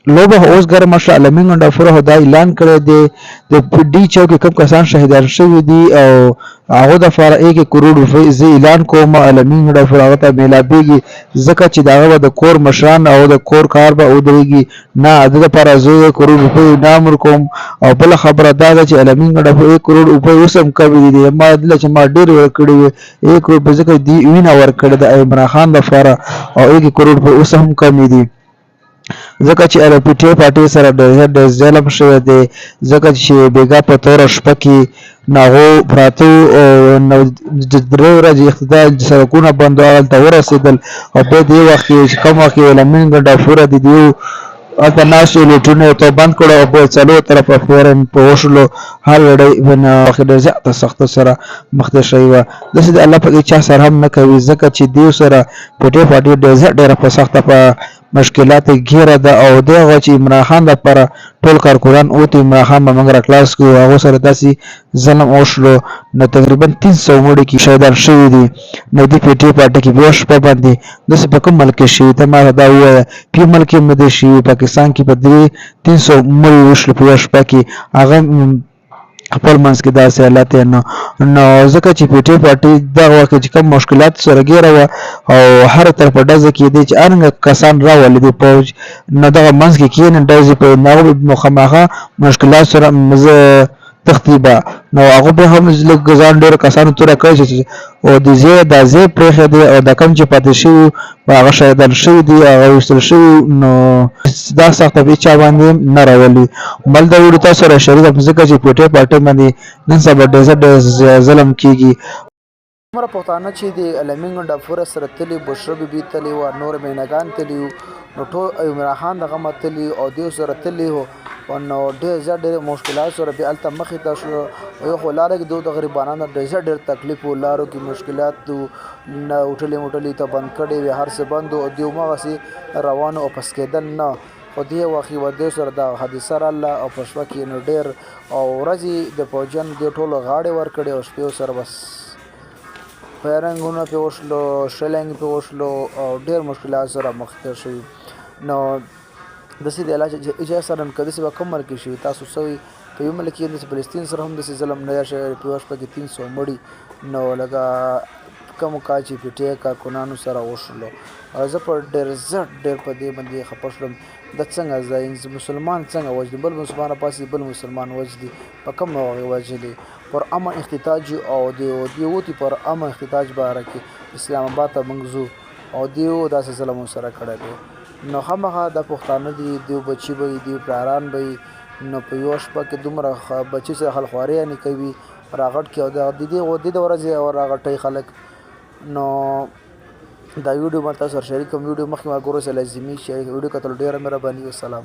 لوبه خو اوس ګرمه شوه. علمین ګنډاپور خو دا اعلان کړی دی د ډي چوک کې کوم کسان شهیدان شوي دي او هغو دپاره ایک ایک کروړ روپۍ زه اعلان کوم. علمین ګنډاپور هغه ته میلاویږي، ځکه چې د هغه به د کور مشران او د کور کار به ودرېږي نه. د دپاره زه یو کروړ روپۍ انعام ورکوم. او بله خبره دا ده چې علمین ګنډاپور ایک کروړ روپۍ اوس هم کمې دي، ما دله چې ما ډېرې ورکړې وې ایک کروړ روپۍ، ځکه دوی وینه ورکړې ده عمران خان دپاره، او ایک کروړ روپۍ اوس هم کمې دي، ځکه چې ال پي ټي پارټي سره ډېر ډېر ظلم شوی دی. ځکه چې بیګا په توره شپه کې ناغو پراته او نو د 3 ورځې احتجاج سړکونه بند وو، هلته ورسېدل. او بیا دې وخت کې چې کوم وخت کې لمین ګنډاپوره د دیو هلته ناست وو، لوټونه یې ورته بند کړو او بیا څلور طرفه فورن په وشلو. هر لړۍ په ډېر زیاته سخته سره مخته شوې وه. داسې د الله پاک چا سره هم نه کوي، ځکه چې دیو سره پي ټي پارټي ډېر زیات ډېره په سخته په مشکلات ګیره ده. او دغه چې عمران خان لپاره ټول کارکنان اوته عمران خان به موږ راکلاس کړو، هغه سره داسې ظلم وشلو. نو تقریبا 300 مړي کې شهیدان شوي دي. نو د پي ټي پارټي کې په شپه باندې داسې په کوم ملک کې شوي؟ ته ما دا ووایه، په ملک کې نه دی شوي. پاکستان کې په 300 مړي وشلو په یوه شپه کې، هغه خپل منځ کې داسې حالت. نو ځکه چې پي ټي پارټي دغه وخت چې کوم مشکلات سره ګیره وه او هر طرف ډزه کېدې چې ارنګه کسان راولي د پوج، نو دغه منځ کې کښېني ډزې په هغه مخامخه مشکلات سره زه تښتي به. نو هغه به هم لږ ځان ډېرو کسانو توره کړی چې او د ځای دا ځای پرېښی دی، او دا کوم چې پاتې شوي هغه شهیدان شوي دي، هغه ویشتل شوي. نو دا سخته په چا باندې نه راولي. بل دا ویډیو تاسو سره شریک، ځکه چې پي ټي پارټي باندې نن سبا ډېر ډېر ظلم کیږي. څومره پښتانه چې د علمین ګنډاپوره سره تللي، بشره بي بي تللې وه، نور مینګان تللي وو، نو ټول عمران خان دغه تللي او دیو سره تللي وو. نو ډېر زیات ډېر مشکلات سره بیا هلته مخې ته شو. یو خو لاره کې دوی د غریبانو ډېر زیات ډېر تکلیف وو، لارو کې مشکلات وو، نه هوټلې موټلې ته بند کړې وې، هر څه بند وو او دیو هماغسې روان او پس کېدل نه. خو دې وخت یوه دې سره دا حادثه راغله او په شپه کې نو ډېر او ورځې د فوجیانو دې ټولو غاړې ورکړې او شپې سره بس فایرنګونه پې وشلو، شلنګ پې وشلو او ډېر مشکلات سره مخ تېر شوي. نو داسې د الله چې سره که داسې به کوم ملک کې شوي؟ تاسو څه وایي؟ په یو ملک کې داسې فلسطین سره هم داسې ظلم نه دی شوی په یوه شپه کې 300 مړي، نو لکه کوم کار چې پي ټي کارکنانو سره وشلو. او زه په ډېر زیات ډېر په دې باندې خفه شوم. دا څنګه ځای مسلمان څنګه وژني؟ بل مسلمان پاسې بل مسلمان وژني، په کوم هغې وژلي پر امن احتجاج او دی وتی پر امن احتجاج باره کې اسلام آباد ته موږ ځو او دیو داسې ظلم سره کړی دی. نو خامخا دا پښتانه دي، دیو بچي به وي، دیو پلاران به وي. نو په یوه شپه کې دومره بچي سره خلک خوارۍ کوي راغټ کې او د دې د ورځې او راغټوي خلک. نو دا ویډیو ما تاسو سره شریک کوم. ویډیو مخکې ما ګورو سره لازمي شریک ویډیو کتل. ډېره مهرباني. والسلام.